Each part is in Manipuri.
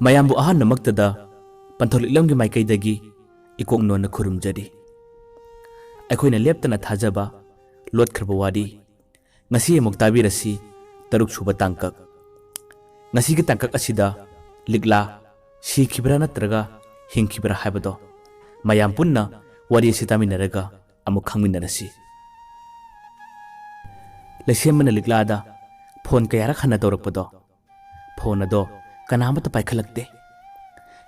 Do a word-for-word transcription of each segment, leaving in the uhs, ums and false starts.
ꯃꯌꯥꯝꯕꯨ ꯑꯍꯥꯟꯕꯃꯛꯇꯗ ꯄꯟꯊꯧ ꯂꯤꯛꯂꯝꯒꯤ ꯃꯥꯏꯀꯩꯗꯒꯤ ꯏꯀꯣꯛ ꯅꯣꯟꯅ ꯈꯨꯔꯨꯝꯖꯔꯤ꯫ ꯑꯩꯈꯣꯏꯅ ꯂꯦꯞꯇꯅ ꯊꯥꯖꯕ ꯂꯣꯠꯈ꯭ꯔꯕ ꯋꯥꯔꯤ ꯉꯁꯤ ꯑꯃꯨꯛ ꯇꯥꯕꯤꯔꯁꯤ, ꯇꯔꯨꯛ ꯁꯨꯕ ꯇꯥꯡꯀꯛ꯫ ꯉꯁꯤꯒꯤ ꯇꯥꯡꯀꯛ ꯑꯁꯤꯗ ꯂꯤꯛꯂꯥ ꯁꯤꯈꯤꯕ꯭ꯔꯥ ꯅꯠꯇ꯭ꯔꯒ ꯍꯤꯡꯈꯤꯕ꯭ꯔꯥ ꯍꯥꯏꯕꯗꯣ ꯃꯌꯥꯝ ꯄꯨꯟꯅ ꯋꯥꯔꯤ ꯑꯁꯤ ꯇꯥꯃꯤꯟꯅꯔꯒ ꯑꯃꯨꯛ ꯈꯪꯃꯤꯟꯅꯔꯁꯤ꯫ ꯂꯩꯁꯦꯝꯕꯅ ꯂꯤꯛꯂꯥꯗ ꯐꯣꯟ ꯀꯌꯥꯔꯛ ꯍꯟꯅ ꯇꯧꯔꯛꯄꯗꯣ, ꯐꯣꯟ ꯑꯗꯣ ꯀꯅꯥꯃꯠꯇ ꯄꯥꯏꯈꯠꯂꯛꯇꯦ꯫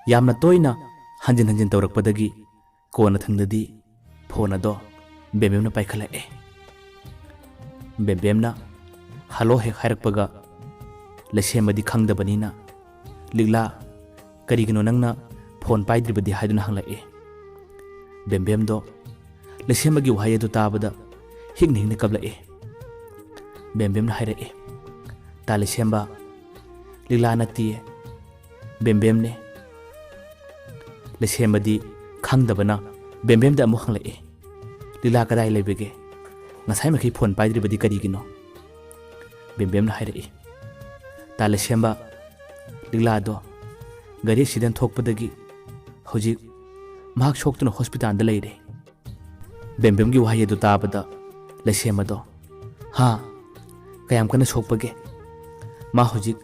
ꯌꯥꯝꯅ ꯇꯣꯏꯅ ꯍꯟꯖꯤꯟ ꯍꯟꯖꯤꯟ ꯇꯧꯔꯛꯄꯗꯒꯤ ꯀꯣꯟꯅꯊꯪꯗꯗꯤ ꯐꯣꯟ ꯑꯗꯣ ꯕꯦꯝꯕꯦꯝꯅ ꯄꯥꯏꯈꯠꯂꯛꯑꯦ꯫ ꯕꯦꯝꯕꯦꯝꯅ "ꯍꯜꯂꯣ" ꯍꯦꯛ ꯍꯥꯏꯔꯛꯄꯒ, ꯂꯩꯁꯦꯝꯕꯗꯤ ꯈꯪꯗꯕꯅꯤꯅ, "ꯂꯤꯛꯂꯥ, ꯀꯔꯤꯒꯤꯅꯣ ꯅꯪꯅ ꯐꯣꯟ ꯄꯥꯏꯗ꯭ꯔꯤꯕꯗꯤ?" ꯍꯥꯏꯗꯨꯅ ꯍꯪꯂꯛꯑꯦ꯫ ꯕꯦꯝꯕꯦꯝꯗꯣ ꯂꯩꯁꯦꯝꯕꯒꯤ ꯋꯥꯍꯩ ꯑꯗꯨ ꯇꯥꯕꯗ ꯍꯤꯛꯅ ꯍꯤꯛꯅ ꯀꯞꯂꯛꯑꯦ꯫ ꯕꯦꯝꯕꯦꯝꯅ ꯍꯥꯏꯔꯛꯑꯦ, "ꯇꯥ ꯂꯩꯁꯦꯝꯕ, ꯂꯤꯛꯂꯥ ꯅꯠꯇꯤꯌꯦ, ꯕꯦꯝꯕꯦꯝꯅꯦ꯫" ꯂꯩꯁꯦꯝꯕꯗꯤ ꯈꯪꯗꯕꯅ ꯕꯦꯝꯕꯦꯝꯗ ꯑꯃꯨꯛ ꯍꯪꯂꯛꯑꯦ, "ꯂꯤꯛꯂꯥ ꯀꯗꯥꯏ ꯂꯩꯕꯒꯦ? ꯉꯁꯥꯏ ꯃꯈꯩ ꯐꯣꯟ ꯄꯥꯏꯗ꯭ꯔꯤꯕꯗꯤ ꯀꯔꯤꯒꯤꯅꯣ?" ꯕꯦꯝꯕꯦꯝꯅ ꯍꯥꯏꯔꯛꯏ, "ꯇꯥ ꯂꯩꯁꯦꯝꯕ, ꯂꯤꯛꯂꯥꯗꯣ ꯒꯥꯔꯤ ꯑꯦꯛꯁꯤꯗꯦꯟ ꯊꯣꯛꯄꯗꯒꯤ ꯍꯧꯖꯤꯛ ꯃꯍꯥꯛ ꯁꯣꯛꯇꯨꯅ ꯍꯣꯁꯄꯤꯇꯥꯜꯗ ꯂꯩꯔꯦ꯫" ꯕꯦꯝꯕꯦꯝꯒꯤ ꯋꯥꯍꯩ ꯑꯗꯨ ꯇꯥꯕꯗ ꯂꯩꯁꯦꯝꯕꯗꯣ, "ꯍꯥ? ꯀꯌꯥꯝ ꯀꯟꯅ ꯁꯣꯛꯄꯒꯦ? ꯃꯥ ꯍꯧꯖꯤꯛ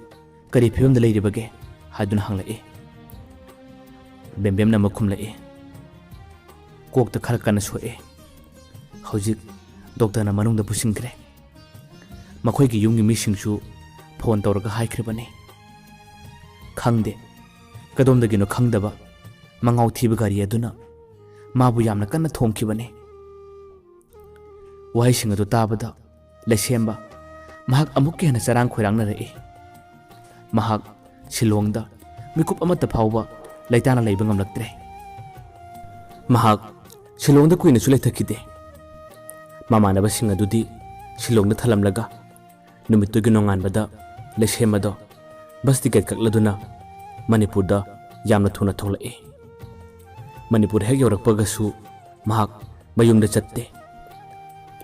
ꯀꯔꯤ ꯐꯤꯕꯝꯗ ꯂꯩꯔꯤꯕꯒꯦ?" ꯍꯥꯏꯗꯨꯅ ꯍꯪꯂꯛꯏ꯫ ꯕꯦꯝꯕꯦꯝꯅ ꯑꯃꯨꯛ ꯈꯨꯝꯂꯛꯏ, "ꯀꯣꯛꯇ ꯈꯔ ꯀꯟꯅ ꯁꯣꯛꯑꯦ꯫ ꯍꯧꯖꯤꯛ ꯗꯣꯛꯇꯔꯅ ꯃꯅꯨꯡꯗ ꯄꯨꯁꯤꯟꯈ꯭ꯔꯦ꯫ ꯃꯈꯣꯏꯒꯤ ꯌꯨꯝꯒꯤ ꯃꯤꯁꯤꯡꯁꯨ ꯐꯣꯟ ꯇꯧꯔꯒ ꯍꯥꯏꯈ꯭ꯔꯕꯅꯤ꯫ ꯈꯪꯗꯦ, ꯀꯗꯣꯝꯗꯒꯤꯅꯣ ꯈꯪꯗꯕ ꯃꯉꯥꯎ ꯊꯤꯕ ꯒꯥꯔꯤ ꯑꯗꯨꯅ ꯃꯥꯕꯨ ꯌꯥꯝꯅ ꯀꯟꯅ ꯊꯣꯝꯈꯤꯕꯅꯤ꯫" ꯋꯥꯍꯩꯁꯤꯡ ꯑꯗꯨ ꯇꯥꯕꯗ ꯂꯩꯁꯦꯝꯕ ꯃꯍꯥꯛ ꯑꯃꯨꯛꯀ ꯍꯦꯟꯅ ꯆꯔꯥꯡ ꯈꯣꯏꯔꯥꯡꯅꯔꯛꯏ꯫ ꯃꯍꯥꯛ ꯁꯤꯂꯣꯡꯗ ꯃꯤꯀꯨꯞ ꯑꯃꯠꯇ ꯐꯥꯎꯕ ꯂꯩꯇꯥꯅ ꯂꯩꯕ ꯉꯝꯂꯛꯇ꯭ꯔꯦ꯫ ꯃꯍꯥꯛ ꯁꯤꯂꯣꯡꯗ ꯀꯨꯏꯅꯁꯨ ꯂꯩꯊꯈꯤꯗꯦ꯫ ꯃꯃꯥꯟꯅꯕꯁꯤꯡ ꯑꯗꯨꯗꯤ ꯁꯤꯂꯣꯡꯗ ꯊꯜꯂꯝꯂꯒ ꯅꯨꯃꯤꯠꯇꯨꯒꯤ ꯅꯣꯡꯉꯥꯟꯕꯗ ꯂꯩꯁꯦꯝꯕꯗꯣ ꯕꯁ ꯇꯤꯀꯦꯠ ꯀꯛꯂꯗꯨꯅ ꯃꯅꯤꯄꯨꯔꯗ ꯌꯥꯝꯅ ꯊꯨꯅ ꯊꯣꯛꯂꯛꯏ꯫ ꯃꯅꯤꯄꯨꯔ ꯍꯦꯛ ꯌꯧꯔꯛꯄꯒꯁꯨ ꯃꯍꯥꯛ ꯃꯌꯨꯝꯗ ꯆꯠꯇꯦ꯫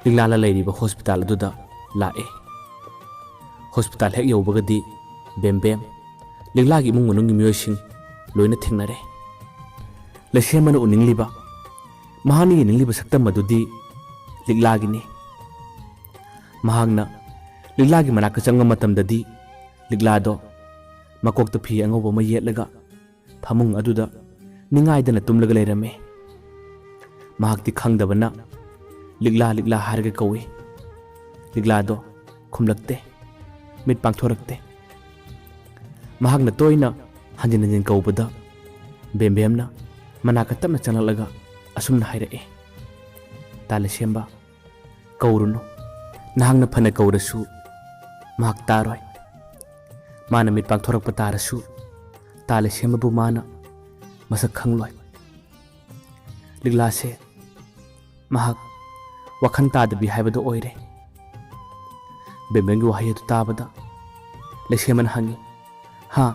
ꯂꯤꯛꯂꯥꯅ ꯂꯩꯔꯤꯕ ꯍꯣꯁꯄꯤꯇꯥꯜ ꯑꯗꯨꯗ ꯂꯥꯛꯑꯦ꯫ ꯍꯣꯁꯄꯤꯇꯥꯜ ꯍꯦꯛ ꯌꯧꯕꯒꯗꯤ ꯕꯦꯝꯕꯦꯝ ꯂꯤꯛꯂꯥꯒꯤ ꯏꯃꯨꯡ ꯃꯅꯨꯡꯒꯤ ꯃꯤꯑꯣꯏꯁꯤꯡ ꯂꯣꯏꯅ ꯊꯦꯡꯅꯔꯦ꯫ ꯂꯩꯁꯦꯝꯕꯅ ꯎꯅꯤꯡꯂꯤꯕ, ꯃꯍꯥꯛꯅ ꯌꯦꯡꯅꯤꯡꯂꯤꯕ ꯁꯛꯇꯝ ꯑꯗꯨꯗꯤ ꯂꯤꯛꯂꯥꯒꯤꯅꯤ꯫ ꯃꯍꯥꯛꯅ ꯂꯤꯛꯂꯥꯒꯤ ꯃꯅꯥꯛꯇ ꯆꯪꯕ ꯃꯇꯝꯗꯗꯤ ꯂꯤꯛꯂꯥꯗꯣ ꯃꯀꯣꯛꯇ ꯐꯤ ꯑꯉꯧꯕ ꯑꯃ ꯌꯦꯠꯂꯒ ꯐꯃꯨꯡ ꯑꯗꯨꯗ ꯅꯤꯡꯉꯥꯏꯗꯅ ꯇꯨꯝꯂꯒ ꯂꯩꯔꯝꯃꯤ꯫ ꯃꯍꯥꯛꯇꯤ ꯈꯪꯗꯕꯅ "ꯂꯤꯛꯂꯥ, ꯂꯤꯛꯂꯥ" ꯍꯥꯏꯔꯒ ꯀꯧꯏ꯫ ꯂꯤꯛꯂꯥꯗꯣ ꯈꯨꯝꯂꯛꯇꯦ, ꯃꯤꯠ ꯄꯥꯡꯊꯣꯔꯛꯇꯦ꯫ ꯃꯍꯥꯛꯅ ꯇꯣꯏꯅ ꯍꯟꯖꯤꯟ ꯍꯟꯖꯤꯟ ꯀꯧꯕꯗ ꯕꯦꯝꯕꯦꯝꯅ ꯃꯅꯥꯛꯇ ꯇꯞꯅ ꯆꯪꯂꯛꯂꯒ ꯑꯁꯨꯝꯅ ꯍꯥꯏꯔꯛꯏ, "ꯇꯥ ꯂꯩꯁꯦꯝꯕ, ꯀꯧꯔꯨꯅꯨ꯫ ꯅꯍꯥꯛꯅ ꯐꯅ ꯀꯧꯔꯁꯨ ꯃꯍꯥꯛ ꯇꯥꯔꯣꯏ꯫ ꯃꯥꯅ ꯃꯤꯠ ꯄꯥꯡꯊꯣꯔꯛꯄ ꯇꯥꯔꯁꯨ ꯇꯥ ꯂꯩꯁꯦꯝꯕꯕꯨ ꯃꯥꯅ ꯃꯁꯛ ꯈꯪꯂꯣꯏ꯫ ꯂꯤꯛꯂꯥꯁꯦ ꯃꯍꯥꯛ ꯋꯥꯈꯜ ꯇꯥꯗꯕꯤ ꯍꯥꯏꯕꯗꯨ ꯑꯣꯏꯔꯦ"꯫ ꯕꯦꯝꯕꯦꯝꯒꯤ ꯋꯥꯍꯩ ꯑꯗꯨ ꯇꯥꯕꯗ ꯂꯩꯁꯦꯝꯕꯅ ꯍꯪꯉꯤ, "ꯍꯥ?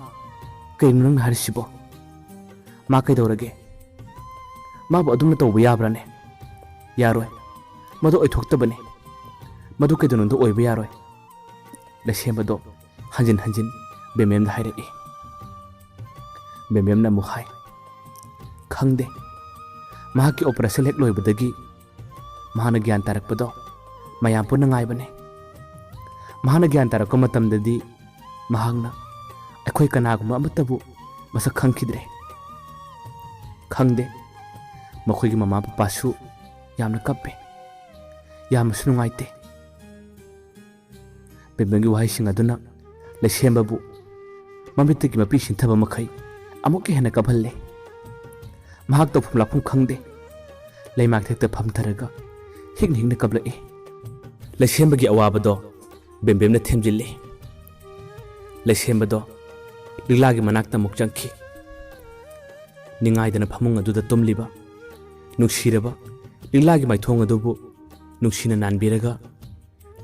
ꯀꯩꯅꯣ ꯅꯪꯅ ꯍꯥꯏꯔꯤꯁꯤꯕꯣ? ꯃꯥ ꯀꯩꯗꯧꯔꯒꯦ? ꯃꯥꯕꯨ ꯑꯗꯨꯝꯅ ꯇꯧꯕ ꯌꯥꯕ꯭ꯔꯥꯅꯦ? ꯌꯥꯔꯣꯏ꯫ ꯃꯗꯨ ꯑꯣꯏꯊꯣꯛꯇꯕꯅꯤ꯫ ꯃꯗꯨ ꯀꯩꯗꯧꯅꯨꯡꯗ ꯑꯣꯏꯕ ꯌꯥꯔꯣꯏ"꯫ ꯂꯩꯁꯦꯝꯕꯗꯣ ꯍꯟꯖꯤꯟ ꯍꯟꯖꯤꯟ ꯕꯦꯝꯕꯦꯝꯗ ꯍꯥꯏꯔꯛꯏ꯫ ꯕꯦꯝꯕꯦꯝꯅ ꯑꯃꯨꯛ ꯍꯥꯏ, "ꯈꯪꯗꯦ꯫ ꯃꯍꯥꯛꯀꯤ ꯑꯣꯄꯔꯦꯁꯟ ꯍꯦꯛ ꯂꯣꯏꯕꯗꯒꯤ ꯃꯍꯥꯛꯅ ꯒ꯭ꯌꯥꯟ ꯇꯥꯔꯛꯄꯗꯣ ꯃꯌꯥꯝ ꯄꯨꯟꯅ ꯉꯥꯏꯕꯅꯦ꯫ ꯃꯍꯥꯛꯅ ꯒ꯭ꯌꯥꯟ ꯇꯥꯔꯛꯄ ꯃꯇꯝꯗꯗꯤ ꯃꯍꯥꯛꯅ ꯑꯩꯈꯣꯏ ꯀꯅꯥꯒꯨꯝꯕ ꯑꯃꯠꯇꯕꯨ ꯃꯁꯛ ꯈꯪꯈꯤꯗ꯭ꯔꯦ꯫ ꯈꯪꯗꯦ꯫ ꯃꯈꯣꯏꯒꯤ ꯃꯃꯥ ꯄꯄꯥꯁꯨ ꯌꯥꯝꯅ ꯀꯞꯄꯦ꯫ ꯌꯥꯝꯅꯁꯨ ꯅꯨꯡꯉꯥꯏꯇꯦ"꯫ ꯕꯦꯝꯕꯦꯝꯒꯤ ꯋꯥꯍꯩꯁꯤꯡ ꯑꯗꯨꯅ ꯂꯩꯁꯦꯝꯕꯕꯨ ꯃꯃꯤꯠꯇꯒꯤ ꯃꯄꯤ ꯁꯤꯟꯊꯕ ꯃꯈꯩ ꯑꯃꯨꯛꯀ ꯍꯦꯟꯅ ꯀꯞꯍꯜꯂꯦ꯫ ꯃꯍꯥꯛ ꯇꯧꯐꯝ ꯂꯥꯛꯐꯝ ꯈꯪꯗꯦ꯫ ꯂꯩꯃꯥꯏ ꯃꯊꯛꯇ ꯐꯝꯊꯔꯒ ꯍꯤꯛꯅ ꯍꯤꯛꯅ ꯀꯞꯂꯛꯏ꯫ ꯂꯩꯁꯦꯝꯕꯒꯤ ꯑꯋꯥꯕꯗꯣ ꯕꯦꯝꯕꯦꯝꯅ ꯊꯦꯝꯖꯤꯜꯂꯤ꯫ ꯂꯩꯁꯦꯝꯕꯗꯣ ꯂꯤꯛꯂꯥꯒꯤ ꯃꯅꯥꯛꯇ ꯑꯃꯨꯛ ꯆꯪꯈꯤ꯫ ꯅꯤꯡꯉꯥꯏꯗꯅ ꯐꯃꯨꯡ ꯑꯗꯨꯗ ꯇꯨꯝꯂꯤꯕ ꯅꯨꯡꯁꯤꯔꯕ ꯂꯤꯛꯂꯥꯒꯤ ꯃꯥꯏꯊꯣꯡ ꯑꯗꯨꯕꯨ ꯅꯨꯡꯁꯤꯅ ꯅꯥꯟꯕꯤꯔꯒ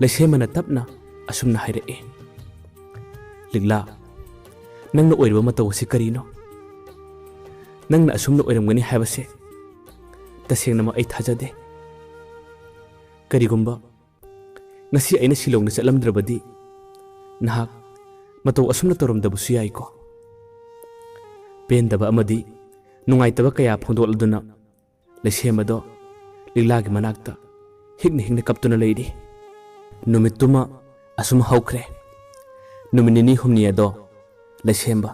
ꯂꯩꯁꯦꯝꯕꯅ ꯇꯞꯅ ꯑꯁꯨꯝꯅ ꯍꯥꯏꯔꯛꯏ, "ꯂꯤꯛꯂꯥ, ꯅꯪꯅ ꯑꯣꯏꯔꯤꯕ ꯃꯇꯧ ꯑꯁꯤ ꯀꯔꯤꯅꯣ? ꯅꯪꯅ ꯑꯁꯨꯝꯅ ꯑꯣꯏꯔꯝꯒꯅꯤ ꯍꯥꯏꯕꯁꯦ ꯇꯁꯦꯡꯅꯃꯛ ꯑꯩ ꯊꯥꯖꯗꯦ꯫ ꯀꯔꯤꯒꯨꯝꯕ ꯉꯁꯤ ꯑꯩꯅ ꯁꯤꯂꯣꯡꯗ ꯆꯠꯂꯝꯗ꯭ꯔꯕꯗꯤ ꯅꯍꯥꯛ ꯃꯇꯧ ꯑꯁꯨꯝꯅ ꯇꯧꯔꯝꯗꯕꯁꯨ ꯌꯥꯏꯀꯣ"꯫ ꯄꯦꯟꯗꯕ ꯑꯃꯗꯤ ꯅꯨꯡꯉꯥꯏꯇꯕ ꯀꯌꯥ ꯐꯣꯡꯗꯣꯛꯂꯗꯨꯅ ꯂꯩꯁꯦꯝꯕꯗꯣ ꯂꯤꯛꯂꯥꯒꯤ ꯃꯅꯥꯛꯇ ꯍꯤꯛꯅ ꯍꯤꯛꯅ ꯀꯞꯇꯨꯅ ꯂꯩꯔꯤ꯫ ꯅꯨꯃꯤꯠꯇꯨꯃ ꯑꯁꯨꯝ ꯍꯧꯈ꯭ꯔꯦ꯫ ꯅꯨꯃꯤꯠ ꯅꯤꯅꯤ ꯍꯨꯝꯅꯤ ꯑꯗꯣ ꯂꯩꯁꯦꯝꯕ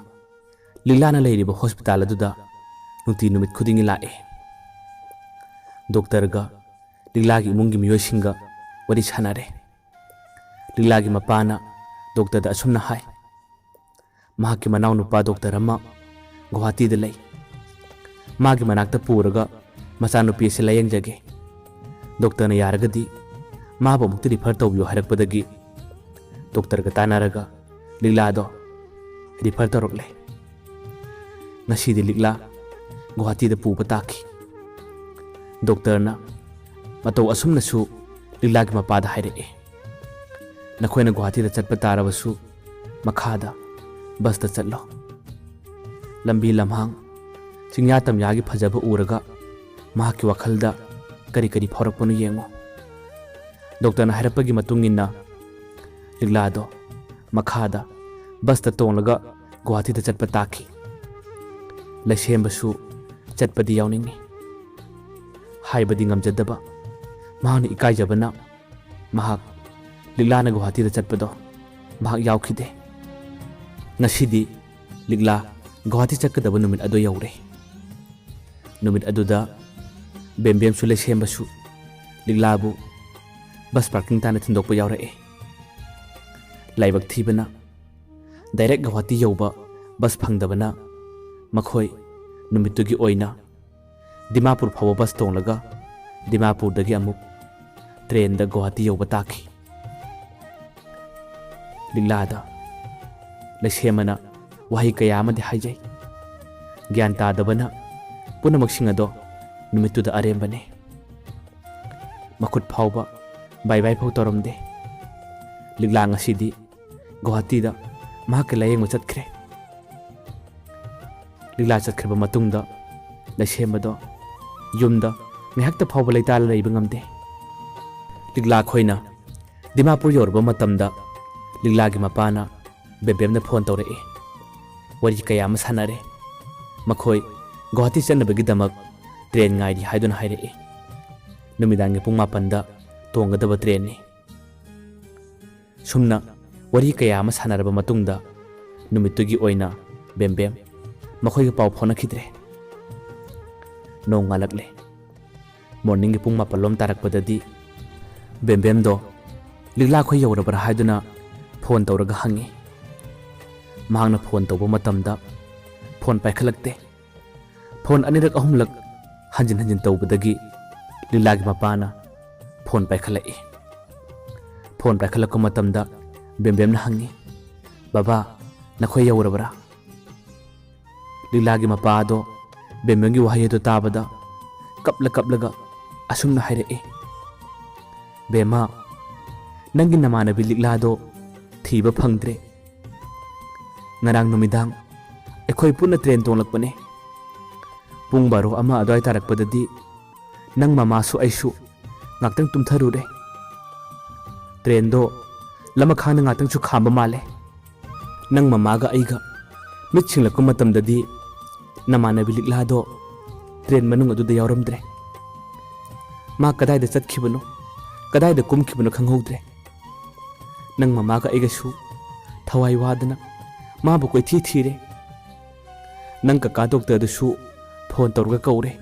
ꯂꯤꯛꯂꯥꯅ ꯂꯩꯔꯤꯕ ꯍꯣꯁꯄꯤꯇꯥꯜ ꯑꯗꯨꯗ ꯅꯨꯡꯇꯤ ꯅꯨꯃꯤꯠ ꯈꯨꯗꯤꯡꯒꯤ ꯂꯥꯛꯑꯦ꯫ ꯗꯣꯛꯇꯔꯒ ꯂꯤꯛꯂꯥꯒꯤ ꯏꯃꯨꯡꯒꯤ ꯃꯤꯑꯣꯏꯁꯤꯡꯒ ꯋꯥꯔꯤ ꯁꯥꯟꯅꯔꯦ꯫ ꯂꯤꯛꯂꯥꯒꯤ ꯃꯄꯥꯅ ꯗꯣꯛꯇꯔꯗ ꯑꯁꯨꯝꯅ ꯍꯥꯏ, ꯃꯍꯥꯛꯀꯤ ꯃꯅꯥꯎꯅꯨꯄꯥ ꯗꯣꯛꯇꯔ ꯑꯃ ꯒꯨꯋꯥꯍꯥꯇꯤꯗ ꯂꯩ꯫ ꯃꯥꯒꯤ ꯃꯅꯥꯛꯇ ꯄꯨꯔꯒ ꯃꯆꯥꯅꯨꯄꯤ ꯑꯁꯤ ꯂꯥꯌꯦꯡꯖꯒꯦ꯫ ꯗꯣꯛꯇꯔꯅ ꯌꯥꯔꯒꯗꯤ ꯃꯥꯕꯨ ꯑꯃꯨꯛꯇ ꯔꯤꯐꯔ ꯇꯧꯕꯤꯌꯨ ꯍꯥꯏꯔꯛꯄꯗꯒꯤ ꯗꯣꯛꯇꯔꯒ ꯇꯥꯟꯅꯔꯒ ꯂꯤꯛꯂꯥꯗꯣ ꯔꯤꯐꯔ ꯇꯧꯔꯛꯂꯦ꯫ ꯉꯁꯤꯗꯤ ꯂꯤꯛꯂꯥ ꯒꯨꯋꯥꯍꯥꯇꯤꯗ ꯄꯨꯕ ꯇꯥꯈꯤ꯫ ꯗꯣꯛꯇꯔꯅ ꯃꯇꯧ ꯑꯁꯨꯝꯅꯁꯨ ꯂꯤꯛꯂꯥꯒꯤ ꯃꯄꯥꯗ ꯍꯥꯏꯔꯛꯏ, "ꯅꯈꯣꯏꯅ ꯒꯨꯋꯥꯍꯥꯇꯤꯗ ꯆꯠꯄ ꯇꯥꯔꯕꯁꯨ ꯃꯈꯥꯗ ꯕꯁꯇ ꯆꯠꯂꯣ꯫ ꯂꯝꯕꯤ ꯂꯝꯍꯥꯡ, ꯆꯤꯡꯌꯥ ꯇꯝꯌꯥꯒꯤ ꯐꯖꯕ ꯎꯔꯒ ꯃꯍꯥꯛꯀꯤ ꯋꯥꯈꯜꯗ ꯀꯔꯤ ꯀꯔꯤ ꯐꯥꯎꯔꯛꯄꯅꯣ ꯌꯦꯡꯉꯨ꯫" ꯗꯣꯛꯇꯔꯅ ꯍꯥꯏꯔꯛꯄꯒꯤ ꯃꯇꯨꯡ ꯏꯟꯅ ꯂꯤꯛꯂꯥꯗꯣ ꯃꯈꯥꯗ ꯕꯁꯇ ꯇꯣꯡꯂꯒ ꯒꯨꯋꯥꯍꯥꯇꯤꯗ ꯆꯠꯄ ꯇꯥꯈꯤ꯫ ꯂꯩꯁꯦꯝꯕꯁꯨ ꯆꯠꯄꯗꯤ ꯌꯥꯎꯅꯤꯡꯏ꯫ ꯍꯥꯏꯕꯗꯤ ꯉꯝꯖꯗꯕ, ꯃꯍꯥꯛꯅ ꯏꯀꯥꯏꯖꯕꯅ ꯃꯍꯥꯛ ꯂꯤꯛꯂꯥꯅ ꯒꯨꯋꯥꯍꯥꯇꯤꯗ ꯆꯠꯄꯗꯣ ꯃꯍꯥꯛ ꯌꯥꯎꯈꯤꯗꯦ꯫ ꯉꯁꯤꯗꯤ ꯂꯤꯛꯂꯥ ꯒꯨꯋꯥꯍꯥꯇꯤ ꯆꯠꯀꯗꯕ ꯅꯨꯃꯤꯠ ꯑꯗꯨ ꯌꯧꯔꯦ꯫ ꯅꯨꯃꯤꯠ ꯑꯗꯨꯗ ꯕꯦꯝꯕꯦꯝꯁꯨ ꯂꯩꯁꯦꯝꯕꯁꯨ ꯂꯤꯛꯂꯥꯕꯨ ꯕꯁ ꯄꯥꯔꯀꯤꯡ ꯇꯥꯟꯅ ꯊꯤꯟꯗꯣꯛꯄ ꯌꯥꯎꯔꯛꯑꯦ꯫ ꯂꯥꯏꯕꯛ ꯊꯤꯕꯅ ꯗꯥꯏꯔꯦꯛ ꯒꯨꯋꯥꯍꯥꯇꯤ ꯌꯧꯕ ꯕꯁ ꯐꯪꯗꯕꯅ ꯃꯈꯣꯏ ꯅꯨꯃꯤꯠꯇꯨꯒꯤ ꯑꯣꯏꯅ ꯗꯤꯃꯥꯄꯨꯔ ꯐꯥꯎꯕ ꯕꯁ ꯇꯣꯡꯂꯒ ꯗꯤꯃꯥꯄꯨꯔꯗꯒꯤ ꯑꯃꯨꯛ ꯇ꯭ꯔꯦꯟꯗ ꯒꯨꯋꯥꯍꯥꯇꯤ ꯌꯧꯕ ꯇꯥꯈꯤ꯫ ꯂꯤꯛꯂꯥꯗ ꯂꯩꯁꯦꯝꯕꯅ ꯋꯥꯍꯩ ꯀꯌꯥ ꯑꯃꯗꯤ ꯍꯥꯏꯖꯩ꯫ ꯒ꯭ꯌꯥꯟ ꯇꯥꯗꯕꯅ ꯄꯨꯝꯅꯃꯛꯁꯤꯡ ꯑꯗꯣ ꯅꯨꯃꯤꯠꯇꯨꯗ ꯑꯔꯦꯝꯕꯅꯤ꯫ ꯃꯈꯨꯠ ꯐꯥꯎꯕ ꯕꯥꯏ ꯕꯥꯏ ꯐꯥꯎ ꯇꯧꯔꯝꯗꯦ꯫ ꯂꯤꯛꯂꯥ ꯉꯁꯤꯗꯤ ꯒꯨꯋꯥꯍꯥꯇꯤꯗ ꯃꯍꯥꯛꯀꯤ ꯂꯥꯌꯦꯡꯕ ꯆꯠꯈ꯭ꯔꯦ꯫ ꯂꯤꯛꯂꯥ ꯆꯠꯈ꯭ꯔꯕ ꯃꯇꯨꯡꯗ ꯂꯩꯁꯦꯝꯕꯗꯣ ꯌꯨꯝꯗ ꯉꯥꯏꯍꯥꯛꯇ ꯐꯥꯎꯕ ꯂꯩꯇꯥꯅ ꯂꯩꯕ ꯉꯝꯗꯦ꯫ ꯂꯤꯛꯂꯥ ꯈꯣꯏꯅ ꯗꯤꯃꯥꯄꯨꯔ ꯌꯧꯔꯕ ꯃꯇꯝꯗ ꯂꯤꯛꯂꯥꯒꯤ ꯃꯄꯥꯅ ꯕꯦꯝꯕꯦꯝꯗ ꯐꯣꯟ ꯇꯧꯔꯛꯏ꯫ ꯋꯥꯔꯤ ꯀꯌꯥ ꯑꯃ ꯁꯥꯟꯅꯔꯦ꯫ ꯃꯈꯣꯏ ꯒꯨꯋꯥꯍꯥꯇꯤ ꯆꯠꯅꯕꯒꯤꯗꯃꯛ ꯇ꯭ꯔꯦꯟ ꯉꯥꯏꯔꯤ ꯍꯥꯏꯗꯨꯅ ꯍꯥꯏꯔꯛꯏ꯫ ꯅꯨꯃꯤꯗꯥꯡꯒꯤ ꯄꯨꯡ ꯃꯥꯄꯟꯗ ꯇꯣꯡꯒꯗꯕ ꯇ꯭ꯔꯦꯟꯅꯤ꯫ ꯁꯨꯝꯅ ꯋꯥꯔꯤ ꯀꯌꯥ ꯑꯃ ꯁꯥꯟꯅꯔꯕ ꯃꯇꯨꯡꯗ ꯅꯨꯃꯤꯠꯇꯨꯒꯤ ꯑꯣꯏꯅ ꯕꯦꯝꯕꯦꯝ ꯃꯈꯣꯏꯒ ꯄꯥꯎ ꯐꯥꯎꯅꯈꯤꯗ꯭ꯔꯦ꯫ ꯅꯣꯡ ꯉꯥꯜꯂꯛꯂꯦ꯫ ꯃꯣꯔꯅꯤꯡꯒꯤ ꯄꯨꯡ ꯃꯥꯄꯜ ꯂꯣꯝ ꯇꯥꯔꯛꯄꯗꯗꯤ ꯕꯦꯝꯕꯦꯝꯗꯣ ꯂꯤꯛꯂꯥꯈꯣꯏ ꯌꯧꯔꯕ꯭ꯔꯥ ꯍꯥꯏꯗꯨꯅ ꯐꯣꯟ ꯇꯧꯔꯒ ꯍꯪꯉꯤ꯫ ꯃꯍꯥꯛꯅ ꯐꯣꯟ ꯇꯧꯕ ꯃꯇꯝꯗ ꯐꯣꯟ ꯄꯥꯏꯈꯠꯂꯛꯇꯦ꯫ ꯐꯣꯟ ꯑꯅꯤꯔꯛ ꯑꯍꯨꯝꯂꯛ ꯍꯟꯖꯤꯟ ꯍꯟꯖꯤꯟ ꯇꯧꯕꯗꯒꯤ ꯂꯤꯛꯂꯥꯒꯤ ꯃꯄꯥꯅ ꯐꯣꯟ ꯄꯥꯏꯈꯠꯂꯛꯏ꯫ ꯐꯣꯟ ꯄꯥꯏꯈꯠꯂꯛꯄ ꯃꯇꯝꯗ ꯕꯦꯝꯕꯦꯝꯅ ꯍꯪꯉꯤ, "ꯕꯕꯥ, ꯅꯈꯣꯏ ꯌꯧꯔꯕ꯭ꯔꯥ?" ꯂꯤꯛꯂꯥꯒꯤ ꯃꯄꯥ ꯑꯗꯣ ꯕꯦꯝꯕꯦꯝꯒꯤ ꯋꯥꯍꯩ ꯑꯗꯨ ꯇꯥꯕꯗ ꯀꯞꯂ ꯀꯞꯂꯒ ꯑꯁꯨꯝꯅ ꯍꯥꯏꯔꯛꯏ, "ꯕꯦꯝꯃ, ꯅꯪꯒꯤ ꯅꯃꯥꯟꯅꯕꯤ ꯂꯤꯛꯂꯥꯗꯣ ꯊꯤꯕ ꯐꯪꯗ꯭ꯔꯦ꯫ ꯉꯔꯥꯡ ꯅꯨꯃꯤꯗꯥꯡ ꯑꯩꯈꯣꯏ ꯄꯨꯟꯅ ꯇ꯭ꯔꯦꯟ ꯇꯣꯡꯂꯛꯄꯅꯦ꯫ ꯄꯨꯡ ꯕꯥꯔꯣ ꯑꯃ ꯑꯗꯨꯋꯥꯏ ꯇꯥꯔꯛꯄꯗꯗꯤ ꯅꯪ ꯃꯃꯥꯁꯨ ꯑꯩꯁꯨ ꯉꯥꯛꯇꯪ ꯇꯨꯝꯊꯔꯨꯔꯦ꯫ ꯇ꯭ꯔꯦꯟꯗꯣ ꯂꯃꯈꯥꯡꯗ ꯉꯥꯛꯇꯪꯁꯨ ꯈꯥꯝꯕ ꯃꯥꯜꯂꯦ꯫ ꯅꯪ ꯃꯃꯥꯒ ꯑꯩꯒ ꯃꯤꯠ ꯁꯤꯡꯂꯛꯄ ꯃꯇꯝꯗꯗꯤ ꯅꯃꯥꯟꯅꯕꯤ ꯂꯤꯛꯂꯥꯗꯣ ꯇ꯭ꯔꯦꯟ ꯃꯅꯨꯡ ꯑꯗꯨꯗ ꯌꯥꯎꯔꯝꯗ꯭ꯔꯦ꯫ ꯃꯥ ꯀꯗꯥꯏꯗ ꯆꯠꯈꯤꯕꯅꯣ, ꯀꯗꯥꯏꯗ ꯀꯨꯝꯈꯤꯕꯅꯣ ꯈꯪꯍꯧꯗ꯭ꯔꯦ꯫ ꯅꯪ ꯃꯃꯥꯒ ꯑꯩꯒꯁꯨ ꯊꯋꯥꯏ ꯋꯥꯗꯅ ꯃꯥꯕꯨ ꯀꯣꯏꯊꯤ ꯊꯤꯔꯦ꯫ ꯅꯪ ꯀꯀꯥ ꯗꯣꯛꯇꯔꯗꯨꯁꯨ ꯐꯣꯟ ꯇꯧꯔꯒ ꯀꯧꯔꯦ꯫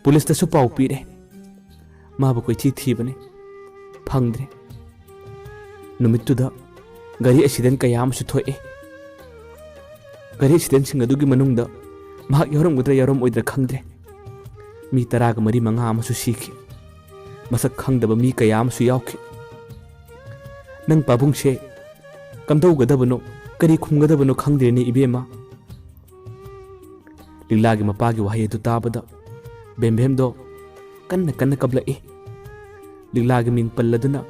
ꯄꯨꯂꯤꯁꯇꯁꯨ ꯄꯥꯎ ꯄꯤꯔꯦ꯫ ꯃꯥꯕꯨ ꯀꯣꯏꯊꯤ ꯊꯤꯕꯅꯦ, ꯐꯪꯗ꯭ꯔꯦ꯫ ꯅꯨꯃꯤꯠꯇꯨꯗ ꯒꯥꯔꯤ ꯑꯦꯛꯁꯤꯗꯦꯟ ꯀꯌꯥ ꯑꯃꯁꯨ ꯊꯣꯛꯑꯦ꯫ ꯒꯥꯔꯤ ꯑꯦꯛꯁꯤꯗꯦꯟꯁꯤꯡ ꯑꯗꯨꯒꯤ ꯃꯅꯨꯡꯗ ꯃꯍꯥꯛ ꯌꯥꯎꯔꯝꯒꯗ꯭ꯔꯥ ꯌꯥꯎꯔꯝꯃꯣꯏꯗ꯭ꯔꯥ ꯈꯪꯗ꯭ꯔꯦ꯫ ꯃꯤ ꯇꯔꯥꯒ ꯃꯔꯤ ꯃꯉꯥ ꯑꯃꯁꯨ ꯁꯤꯈꯤ꯫ ꯃꯁꯛ ꯈꯪꯗꯕ ꯃꯤ ꯀꯌꯥ ꯑꯃꯁꯨ ꯌꯥꯎꯈꯤ꯫ ꯅꯪ ꯄꯥꯕꯨꯡꯁꯦ ꯀꯝꯗꯧꯒꯗꯕꯅꯣ, ꯀꯔꯤ ꯈꯨꯝꯒꯗꯕꯅꯣ ꯈꯪꯗ꯭ꯔꯦꯅꯦ ꯏꯕꯦꯝꯃ꯫" ꯂꯤꯛꯂꯥꯒꯤ ꯃꯄꯥꯒꯤ ꯋꯥꯍꯩ ꯑꯗꯨ ꯇꯥꯕꯗ ꯕꯦꯝꯕꯦꯝꯗꯣ ꯀꯟꯅ ꯀꯟꯅ ꯀꯞꯂꯛꯏ꯫ ꯂꯤꯛꯂꯥꯒꯤ ꯃꯤꯡ ꯄꯜꯂꯗꯨꯅ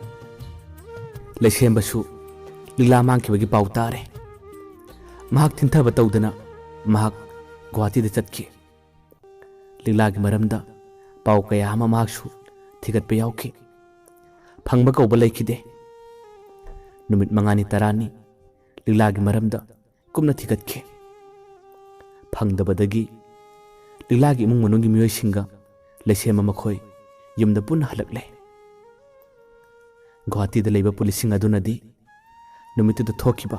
ꯂꯩꯁꯦꯝꯕꯁꯨ ꯂꯤꯛꯂꯥ ꯃꯥꯡꯈꯤꯕꯒꯤ ꯄꯥꯎ ꯇꯥꯔꯦ꯫ ꯃꯍꯥꯛ ꯊꯤꯟꯊꯕ ꯇꯧꯗꯅ ꯃꯍꯥꯛ ꯒꯨꯋꯥꯍꯥꯇꯤꯗ ꯆꯠꯈꯤ꯫ ꯂꯤꯛꯂꯥꯒꯤ ꯃꯔꯝꯗ ꯄꯥꯎ ꯀꯌꯥ ꯑꯃ ꯃꯍꯥꯛꯁꯨ ꯊꯤꯒꯠꯄ ꯌꯥꯎꯈꯤ꯫ ꯐꯪꯕ ꯀꯧꯕ ꯂꯩꯈꯤꯗꯦ꯫ ꯅꯨꯃꯤꯠ ꯃꯉꯥꯅꯤ ꯇꯔꯥꯅꯤ ꯂꯤꯛꯂꯥꯒꯤ ꯃꯔꯝꯗ ꯀꯨꯞꯅ ꯊꯤꯒꯠꯈꯤ꯫ ꯐꯪꯗꯕꯗꯒꯤ ꯂꯤꯛꯂꯥꯒꯤ ꯏꯃꯨꯡ ꯃꯅꯨꯡꯒꯤ ꯃꯤꯑꯣꯏꯁꯤꯡꯒ ꯂꯩꯁꯦꯝꯕ ꯃꯈꯣꯏ ꯌꯨꯝꯗ ꯄꯨꯟꯅ ꯍꯜꯂꯛꯂꯦ꯫ ꯒꯨꯋꯥꯍꯥꯇꯤꯗ ꯂꯩꯕ ꯄꯨꯂꯤꯁꯁꯤꯡ ꯑꯗꯨꯅꯗꯤ ꯅꯨꯃꯤꯠꯇꯨꯗ ꯊꯣꯛꯈꯤꯕ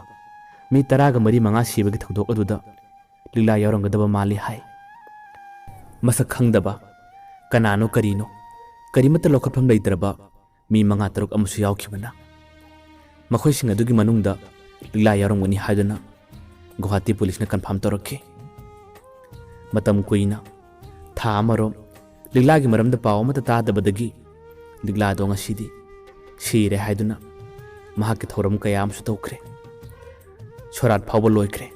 ꯃꯤ ꯇꯔꯥꯒ ꯃꯔꯤ ꯃꯉꯥ ꯁꯤꯕꯒꯤ ꯊꯧꯗꯣꯛ ꯑꯗꯨꯗ ꯂꯤꯛꯂꯥ ꯌꯥꯎꯔꯝꯒꯗꯕ ꯃꯥꯜꯂꯤ ꯍꯥꯏ꯫ ꯃꯁꯛ ꯈꯪꯗꯕ, ꯀꯅꯥꯅꯣ ꯀꯔꯤꯅꯣ, ꯀꯔꯤꯃꯠꯇ ꯂꯧꯈꯠꯐꯝ ꯂꯩꯇ꯭ꯔꯕ ꯃꯤ ꯃꯉꯥ ꯇꯔꯨꯛ ꯑꯃꯁꯨ ꯌꯥꯎꯈꯤꯕꯅ ꯃꯈꯣꯏꯁꯤꯡ ꯑꯗꯨꯒꯤ ꯃꯅꯨꯡꯗ ꯂꯤꯛꯂꯥ ꯌꯥꯎꯔꯝꯒꯅꯤ ꯍꯥꯏꯗꯨꯅ ꯒꯨꯋꯥꯍꯥꯇꯤ ꯄꯨꯂꯤꯁꯅ ꯀꯟꯐꯥꯔꯝ ꯇꯧꯔꯛꯈꯤ꯫ ꯃꯇꯝ ꯀꯨꯏꯅ, ꯊꯥ ꯑꯃꯔꯣꯝ, ꯂꯤꯛꯂꯥꯒꯤ ꯃꯔꯝꯗ ꯄꯥꯎ ꯑꯃꯠꯇ ꯇꯥꯗꯕꯗꯒꯤ ꯂꯤꯛꯂꯥꯗꯣ ꯉꯁꯤꯗꯤ ꯁꯤꯔꯦ ꯍꯥꯏꯗꯨꯅ ꯃꯍꯥꯛꯀꯤ ꯊꯧꯔꯝ ꯀꯌꯥ ꯑꯃꯁꯨ ꯇꯧꯈ꯭ꯔꯦ꯫ ꯁꯣꯔꯥꯠ ꯐꯥꯎꯕ ꯂꯣꯏꯈ꯭ꯔꯦ꯫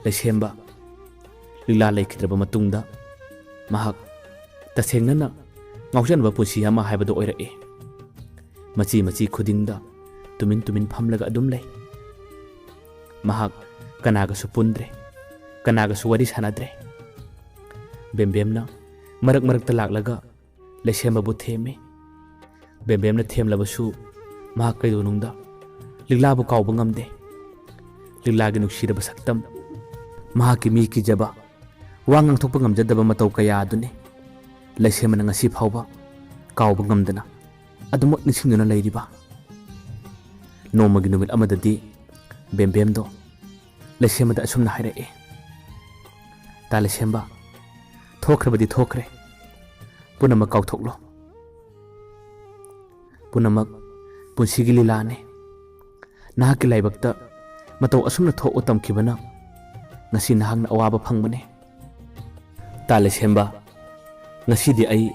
ꯂꯩꯁꯦꯝꯕ ꯂꯤꯛꯂꯥ ꯂꯩꯈꯤꯗ꯭ꯔꯕ ꯃꯇꯨꯡꯗ ꯃꯍꯥꯛ ꯇꯁꯦꯡꯅꯅ ꯉꯥꯎꯁꯟꯅꯕ ꯄꯨꯟꯁꯤ ꯑꯃ ꯍꯥꯏꯕꯗꯨ ꯑꯣꯏꯔꯛꯏ꯫ ꯃꯆꯤ ꯃꯆꯤ ꯈꯨꯗꯤꯡꯗ ꯇꯨꯃꯤꯟ ꯇꯨꯃꯤꯟ ꯐꯝꯂꯒ ꯑꯗꯨꯝ ꯂꯩ꯫ ꯃꯍꯥꯛ ꯀꯅꯥꯒꯁꯨ ꯄꯨꯟꯗ꯭ꯔꯦ, ꯀꯅꯥꯒꯁꯨ ꯋꯥꯔꯤ ꯁꯥꯟꯅꯗ꯭ꯔꯦ꯫ ꯕꯦꯝꯕꯦꯝꯅ ꯃꯔꯛ ꯃꯔꯛꯇ ꯂꯥꯛꯂꯒ ꯂꯩꯁꯦꯝꯕꯕꯨ ꯊꯦꯝꯃꯤ꯫ ꯕꯦꯝꯕꯦꯝꯅ ꯊꯦꯝꯂꯕꯁꯨ ꯃꯍꯥꯛ ꯀꯩꯗꯧꯅꯨꯡꯗ ꯂꯤꯛꯂꯥꯕꯨ ꯀꯥꯎꯕ ꯉꯝꯗꯦ꯫ ꯂꯤꯛꯂꯥꯒꯤ ꯅꯨꯡꯁꯤꯔꯕ ꯁꯛꯇꯝ, ꯃꯍꯥꯛꯀꯤ ꯃꯤ ꯀꯤꯖꯕ, ꯋꯥ ꯉꯥꯡꯊꯣꯛꯄ ꯉꯝꯖꯗꯕ ꯃꯇꯧ ꯀꯌꯥ ꯑꯗꯨꯅꯤ ꯂꯩꯁꯦꯝꯕꯅ ꯉꯁꯤ ꯐꯥꯎꯕ ꯀꯥꯎꯕ ꯉꯝꯗꯅ ꯑꯗꯨꯃꯛ ꯅꯤꯡꯁꯤꯡꯗꯨꯅ ꯂꯩꯔꯤꯕ꯫ ꯅꯣꯡꯃꯒꯤ ꯅꯨꯃꯤꯠ ꯑꯃꯗꯗꯤ ꯕꯦꯝꯕꯦꯝꯗꯣ ꯂꯩꯁꯦꯝꯕꯗ ꯑꯁꯨꯝꯅ ꯍꯥꯏꯔꯛꯏ, "ꯇꯥ ꯂꯩꯁꯦꯝꯕ, ꯊꯣꯛꯈ꯭ꯔꯕꯗꯤ ꯊꯣꯛꯈ꯭ꯔꯦ, ꯄꯨꯝꯅꯃꯛ ꯀꯥꯎꯊꯣꯛꯂꯣ꯫ ꯄꯨꯝꯅꯃꯛ ꯄꯨꯟꯁꯤꯒꯤ ꯂꯤꯂꯥꯅꯤ꯫ ꯅꯍꯥꯛꯀꯤ ꯂꯥꯏꯕꯛꯇ ꯃꯇꯧ ꯑꯁꯨꯝꯅ ꯊꯣꯛꯎ ꯇꯝꯈꯤꯕꯅ ꯉꯁꯤ ꯅꯍꯥꯛꯅ ꯑꯋꯥꯕ ꯐꯪꯕꯅꯤ꯫ ꯇꯥ ꯂꯩꯁꯦꯝꯕ, ꯉꯁꯤꯗꯤ ꯑꯩ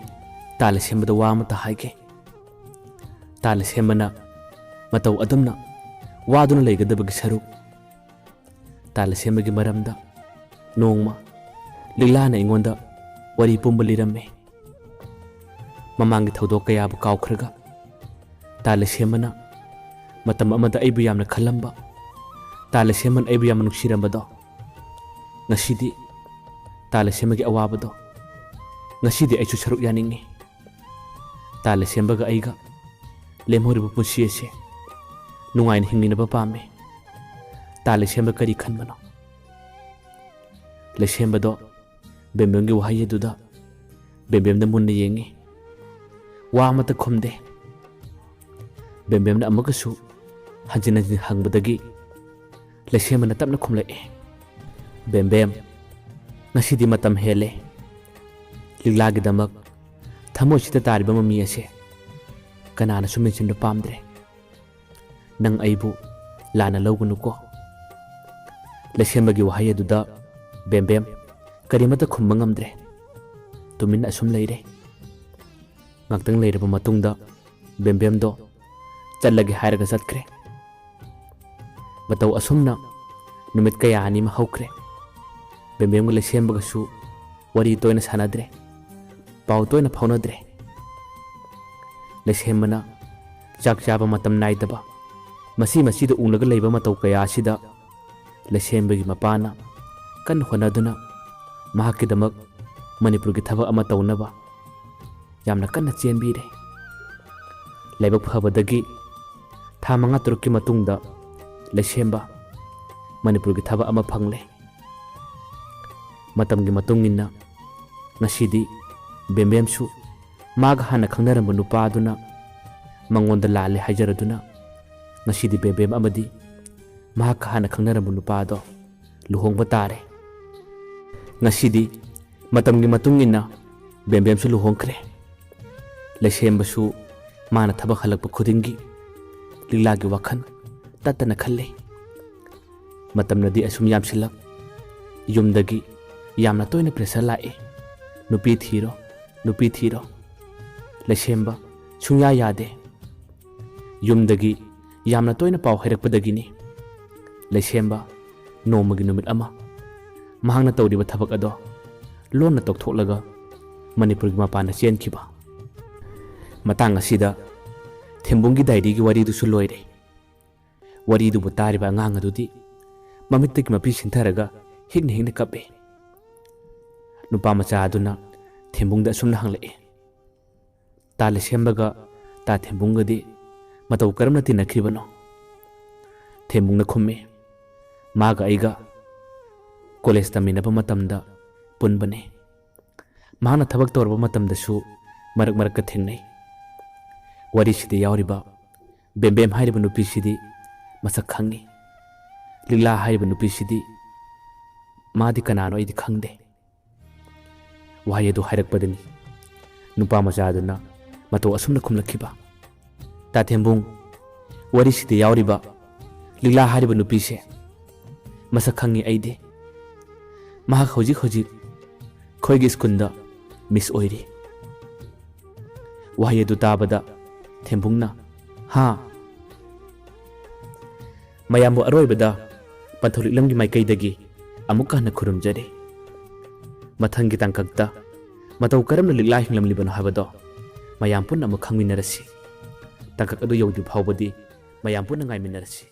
ꯇꯥ ꯂꯩꯁꯦꯝꯕꯗ ꯋꯥ ꯑꯃꯇ ꯍꯥꯏꯒꯦ꯫ ꯇꯥ ꯂꯩꯁꯦꯝꯕꯅ ꯃꯇꯧ ꯑꯗꯨꯝꯅ ꯋꯥꯗꯨꯅ ꯂꯩꯒꯗꯕꯒꯤ ꯁꯔꯨꯛ, ꯇꯥ ꯂꯩꯁꯦꯝꯕꯒꯤ ꯃꯔꯝꯗ ꯅꯣꯡꯃ ꯂꯤꯛꯂꯥꯅ ꯑꯩꯉꯣꯟꯗ ꯋꯥꯔꯤ ꯄꯨꯝꯕ ꯂꯤꯔꯝꯃꯤ꯫ ꯃꯃꯥꯡꯒꯤ ꯊꯧꯗꯣꯛ ꯀꯌꯥꯕꯨ ꯀꯥꯎꯈ꯭ꯔꯒ ꯇꯥ ꯂꯩꯁꯦꯝꯕꯅ ꯃꯇꯝ ꯑꯃꯗ ꯑꯩꯕꯨ ꯌꯥꯝꯅ ꯈꯜꯂꯝꯕ, ꯇꯥ ꯂꯩꯁꯦꯝꯕꯅ ꯑꯩꯕꯨ ꯌꯥꯝꯅ ꯅꯨꯡꯁꯤꯔꯝꯕꯗꯣ, ꯉꯁꯤꯗꯤ ꯇꯥ ꯂꯩꯁꯦꯝꯕꯒꯤ ꯑꯋꯥꯕꯗꯣ ꯉꯁꯤꯗꯤ ꯑꯩꯁꯨ ꯁꯔꯨꯛ ꯌꯥꯅꯤꯡꯉꯤ꯫ ꯇꯥ ꯂꯩꯁꯦꯝꯕꯒ ꯑꯩꯒ ꯂꯦꯝꯍꯧꯔꯤꯕ ꯄꯨꯟꯁꯤ ꯑꯁꯦ ꯅꯨꯡꯉꯥꯏꯅ ꯍꯤꯡꯃꯤꯟꯅꯕ ꯄꯥꯝꯃꯤ꯫ ꯇꯥ ꯂꯩꯁꯦꯝꯕ ꯀꯔꯤ ꯈꯟꯕꯅꯣ? ꯂꯩꯁꯦꯝꯕꯗꯣ ꯕꯦꯝꯕꯦꯝꯒꯤ ꯋꯥꯍꯩ ꯑꯗꯨꯗ ꯕꯦꯝꯕꯦꯝꯗ ꯃꯨꯟꯅ ꯌꯦꯡꯉꯤ꯫ ꯋꯥ ꯑꯃꯠꯇ ꯈꯨꯝꯗꯦ꯫ ꯕꯦꯝꯕꯦꯝꯅ ꯑꯃꯨꯛꯀꯁꯨ ꯍꯟꯖꯤꯟ ꯍꯟꯖꯤꯟ ꯍꯪꯕꯗꯒꯤ ꯂꯩꯁꯦꯝꯕꯅ ꯇꯞꯅ ꯈꯨꯝꯂꯛꯑꯦ, "ꯕꯦꯝꯕꯦꯝ, ꯉꯁꯤꯗꯤ ꯃꯇꯝ ꯍꯦꯜꯂꯦ꯫ ꯂꯤꯛꯂꯥꯒꯤꯗꯃꯛ ꯊꯃꯣꯏꯁꯤꯗ ꯇꯥꯔꯤꯕ ꯃꯃꯤ ꯑꯁꯦ ꯀꯅꯥꯅꯁꯨ ꯃꯦꯟꯁꯤꯟꯕ ꯄꯥꯝꯗ꯭ꯔꯦ꯫ ꯅꯪ ꯑꯩꯕꯨ ꯂꯥꯟꯅ ꯂꯧꯒꯅꯨꯀꯣ꯫" ꯂꯩꯁꯦꯝꯕꯒꯤ ꯋꯥꯍꯩ ꯑꯗꯨꯗ ꯕꯦꯝꯕꯦꯝ ꯀꯔꯤꯃꯠꯇ ꯈꯨꯝꯕ ꯉꯝꯗ꯭ꯔꯦ꯫ ꯇꯨꯃꯤꯟꯅ ꯑꯁꯨꯝ ꯂꯩꯔꯦ꯫ ꯉꯥꯛꯇꯪ ꯂꯩꯔꯕ ꯃꯇꯨꯡꯗ ꯕꯦꯝꯕꯦꯝꯗꯣ ꯆꯠꯂꯒꯦ ꯍꯥꯏꯔꯒ ꯆꯠꯈ꯭ꯔꯦ꯫ ꯃꯇꯧ ꯑꯁꯨꯝꯅ ꯅꯨꯃꯤꯠ ꯀꯌꯥ ꯑꯅꯤ ꯑꯃ ꯍꯧꯈ꯭ꯔꯦ꯫ ꯕꯦꯝꯕꯦꯝꯒ ꯂꯩꯁꯦꯝꯕꯒꯁꯨ ꯋꯥꯔꯤ ꯇꯣꯏꯅ ꯁꯥꯟꯅꯗ꯭ꯔꯦ, ꯄꯥꯎ ꯇꯣꯏꯅ ꯐꯥꯎꯅꯗ꯭ꯔꯦ꯫ ꯂꯩꯁꯦꯝꯕꯅ ꯆꯥꯛ ꯆꯥꯕ ꯃꯇꯝ ꯅꯥꯏꯗꯕ, ꯃꯁꯤ ꯃꯁꯤꯗ ꯎꯡꯂꯒ ꯂꯩꯕ ꯃꯇꯧ ꯀꯌꯥ ꯑꯁꯤꯗ ꯂꯩꯁꯦꯝꯕꯒꯤ ꯃꯄꯥꯅ ꯀꯟꯅ ꯍꯣꯠꯅꯗꯨꯅ ꯃꯍꯥꯛꯀꯤꯗꯃꯛ ꯃꯅꯤꯄꯨꯔꯒꯤ ꯊꯕꯛ ꯑꯃ ꯇꯧꯅꯕ ꯌꯥꯝꯅ ꯀꯟꯅ ꯆꯦꯟꯕꯤꯔꯦ꯫ ꯂꯥꯏꯕꯛ ꯐꯕꯗꯒꯤ ꯊꯥ ꯃꯉꯥ ꯇꯔꯨꯛꯀꯤ ꯃꯇꯨꯡꯗ ꯂꯩꯁꯦꯝꯕ ꯃꯅꯤꯄꯨꯔꯒꯤ ꯊꯕꯛ ꯑꯃ ꯐꯪꯂꯦ꯫ ꯃꯇꯝꯒꯤ ꯃꯇꯨꯡ ꯏꯟꯅ ꯉꯁꯤꯗꯤ ꯕꯦꯝꯕꯦꯝꯁꯨ ꯃꯥꯒ ꯍꯥꯟꯅ ꯈꯪꯅꯔꯝꯕ ꯅꯨꯄꯥꯗꯨꯅ ꯃꯉꯣꯟꯗ ꯂꯥꯜꯂꯦ ꯍꯥꯏꯖꯔꯗꯨꯅ ꯉꯁꯤꯗꯤ ꯕꯦꯝꯕꯦꯝ ꯑꯃꯗꯤ ꯃꯍꯥꯛꯀ ꯍꯥꯟꯅ ꯈꯪꯅꯔꯝꯕ ꯅꯨꯄꯥꯗꯣ ꯂꯨꯍꯣꯡꯕ ꯇꯥꯔꯦ꯫ ꯉꯁꯤꯗꯤ ꯃꯇꯝꯒꯤ ꯃꯇꯨꯡ ꯏꯟꯅ ꯕꯦꯝꯕꯦꯝꯁꯨ ꯂꯨꯍꯣꯡꯈ꯭ꯔꯦ꯫ ꯂꯩꯁꯦꯝꯕꯁꯨ ꯃꯥꯅ ꯊꯕꯛ ꯍꯜꯂꯛꯄ ꯈꯨꯗꯤꯡꯒꯤ ꯂꯤꯛꯂꯥꯒꯤ ꯋꯥꯈꯜ ꯇꯠꯇꯅ ꯈꯜꯂꯤ꯫ ꯃꯇꯝꯅꯗꯤ ꯑꯁꯨꯝ ꯌꯥꯝꯁꯤꯜꯂꯛ, ꯌꯨꯝꯗꯒꯤ ꯌꯥꯝꯅ ꯇꯣꯏꯅ pressure ꯂꯥꯛꯏ, "ꯅꯨꯄꯤ ꯊꯤꯔꯣ, ꯅꯨꯄꯤ ꯊꯤꯔꯣ꯫" ꯂꯩꯁꯦꯝꯕ ꯁꯨꯡꯌꯥ ꯌꯥꯗꯦ꯫ ꯌꯨꯝꯗꯒꯤ ꯌꯥꯝꯅ ꯇꯣꯏꯅ ꯄꯥꯎ ꯍꯥꯏꯔꯛꯄꯗꯒꯤꯅꯤ ꯂꯩꯁꯦꯝꯕ ꯅꯣꯡꯃꯒꯤ ꯅꯨꯃꯤꯠ ꯑꯃ ꯃꯍꯥꯛꯅ ꯇꯧꯔꯤꯕ ꯊꯕꯛ ꯑꯗꯣ ꯂꯣꯟꯅ ꯇꯣꯛꯊꯣꯛꯂꯒ ꯃꯅꯤꯄꯨꯔꯒꯤ ꯃꯄꯥꯟꯗ ꯆꯦꯟꯈꯤꯕ꯫ ꯃꯇꯥꯡ ꯑꯁꯤꯗ ꯊꯦꯝꯕꯨꯡꯒꯤ diaryꯒꯤ ꯋꯥꯔꯤꯗꯨꯁꯨ ꯂꯣꯏꯔꯦ꯫ ꯋꯥꯔꯤꯗꯨꯕꯨ ꯇꯥꯔꯤꯕ ꯑꯉꯥꯡ ꯑꯗꯨꯗꯤ ꯃꯃꯤꯠꯇꯒꯤ ꯃꯄꯤ ꯁꯤꯟꯊꯔꯒ ꯍꯤꯛꯅ ꯍꯤꯛꯅ ꯀꯞꯄꯦ꯫ ꯅꯨꯄꯥ ꯃꯆꯥ ꯑꯗꯨꯅ ꯊꯦꯝꯕꯨꯡꯗ ꯑꯁꯨꯝꯅ ꯍꯪꯂꯛꯏ, "ꯇꯥ ꯂꯩꯁꯦꯝꯕꯒ ꯇꯥ ꯊꯦꯝꯕꯨꯡꯒꯗꯤ ꯃꯇꯧ ꯀꯔꯝꯅ ꯇꯤꯟꯅꯈꯤꯕꯅꯣ?" ꯊꯦꯝꯕꯨꯡꯅ ꯈꯨꯝꯃꯤ, "ꯃꯥꯒ ꯑꯩꯒ ꯀꯣꯂꯦꯖ ꯇꯝꯃꯤꯟꯅꯕ ꯃꯇꯝꯗ ꯄꯨꯟꯕꯅꯤ꯫ ꯃꯍꯥꯛꯅ ꯊꯕꯛ ꯇꯧꯔꯕ ꯃꯇꯝꯗꯁꯨ ꯃꯔꯛ ꯃꯔꯛꯇ ꯊꯦꯡꯅꯩ꯫ ꯋꯥꯔꯤꯁꯤꯗ ꯌꯥꯎꯔꯤꯕ ꯕꯦꯝꯕꯦꯝ ꯍꯥꯏꯔꯤꯕ ꯅꯨꯄꯤꯁꯤꯗꯤ ꯃꯁꯛ ꯈꯪꯉꯤ꯫ ꯂꯤꯛꯂꯥ ꯍꯥꯏꯔꯤꯕ ꯅꯨꯄꯤꯁꯤꯗꯤ ꯃꯥꯗꯤ ꯀꯅꯥꯅꯣ ꯑꯩꯗꯤ ꯈꯪꯗꯦ꯫ ꯋꯥꯍꯩ ꯑꯗꯨ ꯍꯥꯏꯔꯛꯄꯗꯅꯤ ꯅꯨꯄꯥ ꯃꯆꯥ ꯑꯗꯨꯅ ꯃꯇꯧ ꯑꯁꯨꯝꯅ ꯈꯨꯝꯂꯛꯈꯤꯕ, "ꯇꯥ ꯊꯦꯝꯕꯨꯡ, ꯋꯥꯔꯤꯁꯤꯗ ꯌꯥꯎꯔꯤꯕ ꯂꯤꯛꯂꯥ ꯍꯥꯏꯔꯤꯕ ꯅꯨꯄꯤꯁꯦ ꯃꯁꯛ ꯈꯪꯉꯤ ꯑꯩꯗꯤ꯫ ꯃꯍꯥꯛ ꯍꯧꯖꯤꯛ ꯍꯧꯖꯤꯛ ꯑꯩꯈꯣꯏꯒꯤ ꯁ꯭ꯀꯨꯜꯗ ꯃꯤꯁ ꯑꯣꯏꯔꯤ꯫" ꯋꯥꯍꯩ ꯑꯗꯨ ꯇꯥꯕꯗ ꯊꯦꯝꯕꯨꯡꯅ, "ꯍꯥ?" ꯃꯌꯥꯝꯕꯨ ꯑꯔꯣꯏꯕꯗ ꯄꯟꯊꯧ ꯂꯤꯛꯂꯝꯒꯤ ꯃꯥꯏꯀꯩꯗꯒꯤ ꯑꯃꯨꯛꯀ ꯍꯟꯅ ꯈꯨꯔꯨꯝꯖꯔꯤ꯫ ꯃꯊꯪꯒꯤ ꯇꯥꯡꯀꯛꯇ ꯃꯇꯧ ꯀꯔꯝꯅ ꯂꯤꯛꯂꯥ ꯍꯤꯡꯂꯝꯂꯤꯕꯅꯣ ꯍꯥꯏꯕꯗꯣ ꯃꯌꯥꯝ ꯄꯨꯟꯅ ꯑꯃꯨꯛ ꯈꯪꯃꯤꯟꯅꯔꯁꯤ꯫ ꯇꯥꯡꯀꯛ ꯑꯗꯨ ꯌꯧꯗ꯭ꯔꯤ ꯐꯥꯎꯕꯗꯤ ꯃꯌꯥꯝ ꯄꯨꯟꯅ ꯉꯥꯏꯃꯤꯟꯅꯔꯁꯤ꯫